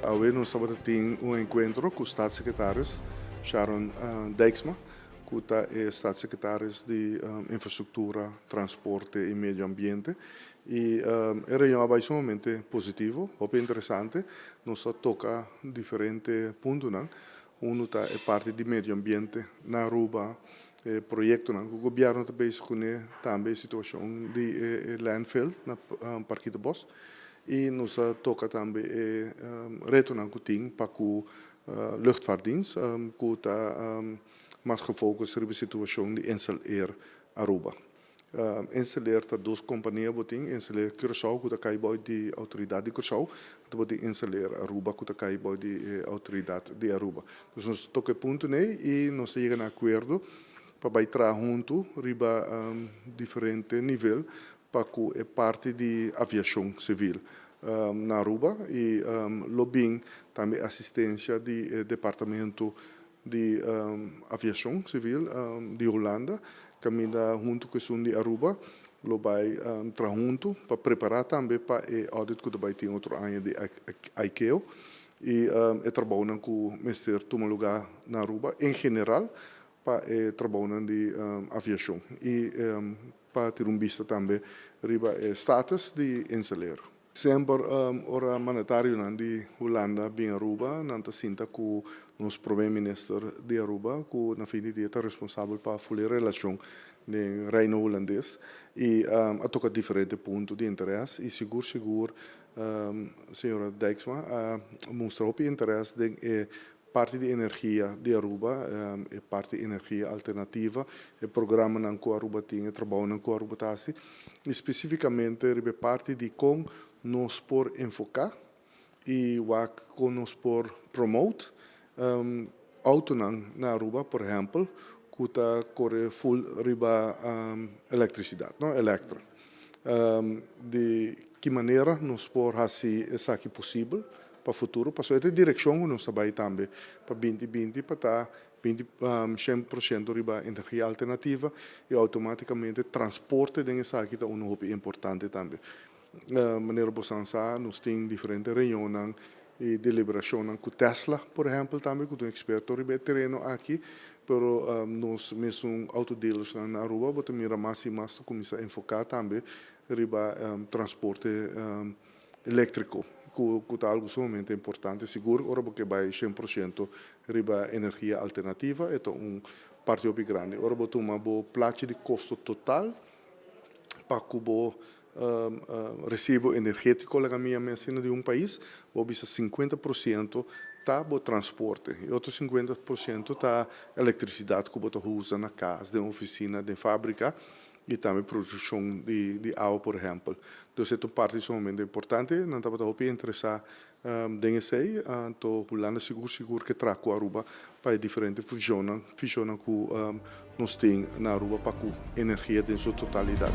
Awe nos tabatin un enkuentro ku staatssecretaris Sharon Dijksma, ku ta e staatssecretaris di Infrastruktura, Transporte i Medio Ambiente. I e reunion a bai sumamente positivo, hopi interesante. Nos a toka diferente puntonan. Uno ta e parti di medio ambiente na Aruba, e proyektonan ku gobièrnu ta bezig kuné, tambe e situashon di e landfill na Parkietenbos. I nos a toka tambe e retonan ku tin pa ku Luchtvaartdienst, ku ta mas gefocus riba e situashon di Insel Air Aruba. Insel Air ta dos kompania bo tin, Insel Air Curaçao ku ta kai bou di outoridat di Curaçao, anto bo tin Insel Air Aruba ku ta kai bou di e outoridat di Aruba. Dus nos ta toka e punto nei i nos ta yega na akuerdo pa bai traha huntu riba diferente nivel pa ku e parti di aviashon sivil na Aruba i lo bin tambe asistensia di e departamento di aviashon sivil di Hulanda kaminda huntu ku esun di Aruba lo bai traha huntu pa prepará tambe pa e audit ku ta bai tin otro aña di ICAO i e trabounan ku mester tuma lugá na Aruba en general pa e trabounan di aviashon i pa tira un bista tambe riba e status di Inselair. Semper ora mandatarionan di Hulanda bin Aruba, nan ta sinta ku nos Prome Minister di Aruba, ku na fin di dia ta responsabel pa fuli relashon den Reino Hulandes i a toka diferente punto di interes i sigur sigur señora Dijksma a mustra hopi interes den e Parti di energia di Aruba, e parti energia alternativa, e programanan ku Aruba tin, e trabounan ku Aruba ta hasi, i spesifikamente riba e parti di kon nos por enfoká i wak kon nos por promote outonan na Aruba, por ehèmpel, ku ta kore ful riba elektrisidat, no, elektro. Di ki manera nos por hasi esaki posibel? Pa futuro, pasobra e ta e direkshon ku nos ta bai tambe pa 2020 pa ta 20 100% riba energia alternativa i outomátikamente transporte den esaki ta unu hopi importante tambe. Manera bosan sa nos tin diferente reunionnan i deliberashonnan ku Tesla por ehèmpel tambe ku ta un eksperto riba e tereno aki, pero nos mesun autodealersnan na Aruba bo ta mira mas i mas ta kuminsá enfoká tambe riba transporte Eléktriko, ku ku ta algu sumamente importante, sigur ora bo ke bai 100% riba energia alternativa, e ta un parti hopi grandi. Ora bo tuma bo plachi di kosto total pa ku bo resibo energétiko, laga mi yama asina, di un pais, bo bisa 50% ta bo transporte i otro 50% ta elektrisidat ku bo ta usa na kas, den ofisina, den fábrika. I tambe produkshon di awa por ehèmpel. Dus e ta un parti sumamente importante. Nan tabata hopi interesá den esei. Anto Hulanda sigur sigur ke traha ku Aruba pa e diferente fushonnan fishonnan ku nos tin na Aruba pa ku energia den su totalidat.